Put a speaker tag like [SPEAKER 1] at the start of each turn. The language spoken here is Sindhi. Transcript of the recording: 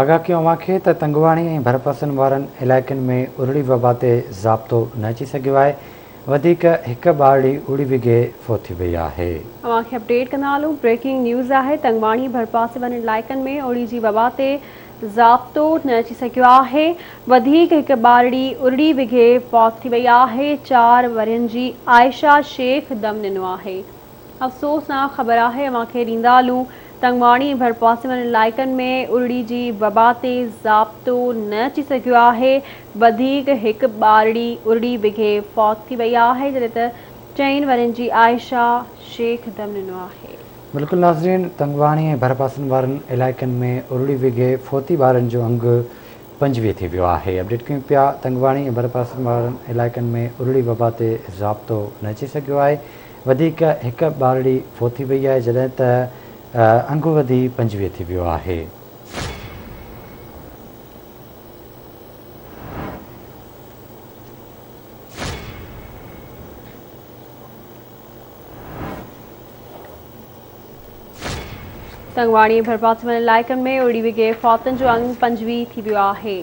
[SPEAKER 1] آگاهه ڪيون اوهان کي ته تنگواڻي ۽ ڀرپاسن وارن علائقن ۾ ارڙي وبا تي ضابطو نه اچي سگهيو آهي، وڌيڪ هڪ ٻارڙي اڙي وگهي فوت ٿي وئي آهي.
[SPEAKER 2] اوهان کي اپڊيٽ ڪندا هلون بريڪنگ نيوز آهي تنگواڻي ڀرپاسي وارن علائقن ۾ اڙي جي وبا تي ضابطو نه اچي سگهيو آهي وڌيڪ هڪ ٻارڙي ارڙي وگهي فوت ٿي وئي آهي چار ورهين جي عائشه شيخ دم ڏنو آهي افسوسناڪ خبر آهي اوهان کي ڏيندا هلون تنگواڻي ۽ ڀرپاسي وارن علائقن ۾ ارڙي جي وبا تي ضابطو نه اچي سگهيو آهي وڌيڪ هڪ ٻارڙي ارڙي وگهي فوت ٿي وئي آهي جڏهن ته چئن ورهين جي عائشه شيخ دم ڏنو آهي.
[SPEAKER 1] بلڪل ناظرين تنگواڻي ۽ ڀرپاسن وارن علائقن ۾ ارڙي وگهي فوتي ٻارن جو انگ 25 ٿي ويو آهي اپڊيٽ ڪيون پيا تنگواڻي ۽ ڀرپاسن وارن علائقن ۾ ارڙي وبا تي ضابطو نه اچي سگهيو آهي وڌيڪ هڪ ٻارڙي فوت ٿي وئي آهي جڏهن ته انگ وڌي 25 ٿي ويو آهي.
[SPEAKER 2] تنگواڻي ۽ ڀرپاسي وارن علائقن ۾ اڙي وگهي فوتن جو انگ 25 ٿي ويو آهي.